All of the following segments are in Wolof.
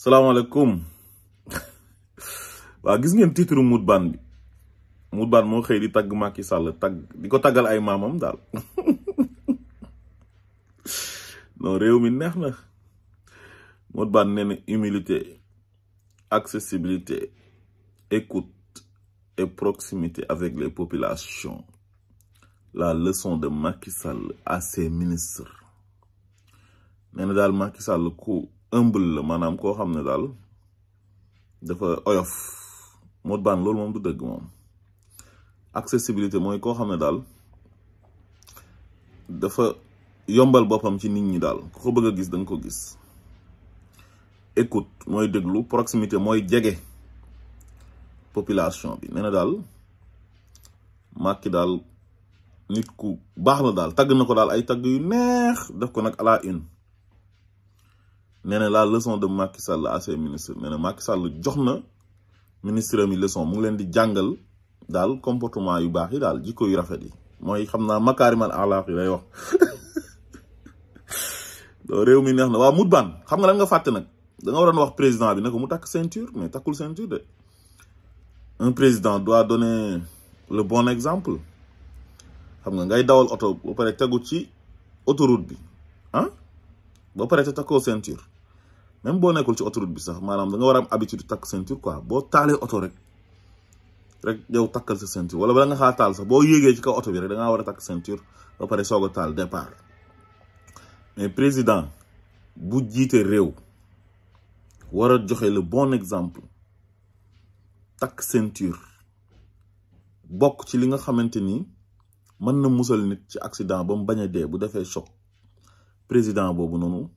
salaamaaleykum waa gis ngeen titre Moutbane bi Moutbane moo xëy di tagg Macky Sall di ko taggal ay maamam daal non réew mi neex na Moutbane nee na humilité accessibilité écoute et proximité avec les populations la leçon de Macky Sall à ses ministres nee na daal Macky Sall ku humble la maanaam koo xam ne daal dafa oyof Moutbane loolu moom du dëgg moom accessibilité mooy koo xam ne daal dafa yombal boppam ci nit ñi daal ku ko bëgg a gis da nga ko gis écoute mooy déglu proximité mooy jege population bi nee na daal Macky daal nit ku baax la daal tagg na ko daal ay tagg yu neex def ko nag à la une nee na la leçon de Macky Sall à ses ministres nee na Macky Sall jox na ministre mi leçon mu ngi leen di jàngal daal comportement yu baax yi daal jikko yu rafet yi mooy xam naa makaarimal axlaaq yi lay wax réew mi neex na waaw Moutbane xam nga lan nga fàtte nag da nga waroon wax président bi ne ko mu takk ceinture mais takkul ceinture de un président doit donner le bon exemple xam nga ngay dawal oto ba pare tegu ci autoroute bi ah ba pare te takkoo ceinture même boo nekkul ci autoroute bi sax maanaam da nga war a am habitude takk ceinture quoi boo taalee oto rek yow takkal sa ceinture wala bala nga xaa taal sax boo yéegee ci kaw oto bi rek da ngaa war a takk ceinture ba pare soog a taal départ mais président bu jiite réew war a joxe le bon exemple takk ceinture bokk ci li nga xamante ni mën na musal nit ci accident ba mu bañ a dee bu defee choc président boobu noonu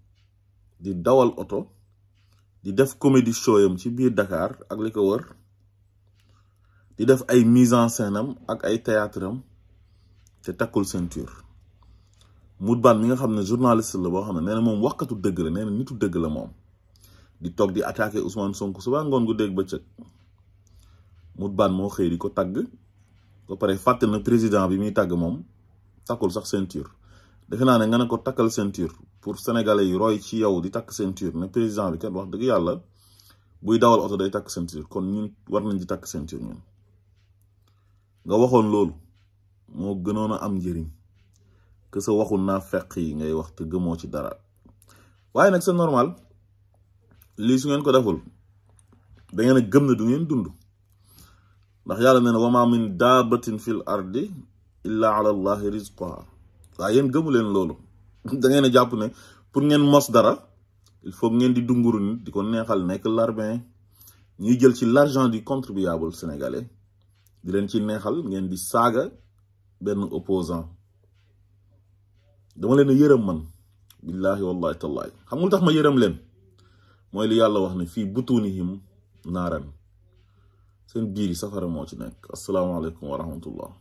di dawal oto di def comédie show yam ci biir Dakar ak li ko wër di def ay mise en scène am ak ay théâtre am te takkul ceinture Moutbane mi nga xam ne journaliste la boo xam ne nee na moom waxkatu dëgg la nee na nitu dëgg la moom di toog di attaquer Ousmane Sonko suba ngoon gu dégg bëccëg Moutbane moo xëy di ko tagg ba pare fàtte na président bi muy tagg moom takkul sax ceinture defe naa ne nga ne ko takkal ceinture pour sénégalais yi roy ci yow di takk ceinture ne président bi kat wax dëgg yàlla buy dawal oto day takk ceinture kon ñun war nañ di takk ceinture ñun nga waxoon loolu moo gënoon a am njëriñ que sa waxul naa fekk yi ngay wax te gëmoo ci dara waaye nag c'est normal lii su ngeen ko deful da ngeen a gëm ne du ngeen dund ndax yàlla nee na wa maa min daabatin fil ardi illa ala allahi rizquha waaye yéen gëmu leen loolu da ngeen a jàpp ne pour ngeen mos dara il faut ngeen di dunguru nit di ko neexal nekk larbin ñuy jël ci l'argent du contribuable sénégalais di leen ci neexal ngeen di saaga benn opposant dama leen a yërëm man billahi wallahi tallahi xam nga lu tax ma yërëm leen mooy li yàlla wax ne fii butunihim naaran seen biir yi safara moo ci nekk asalaamaaleykum wa rahmatullah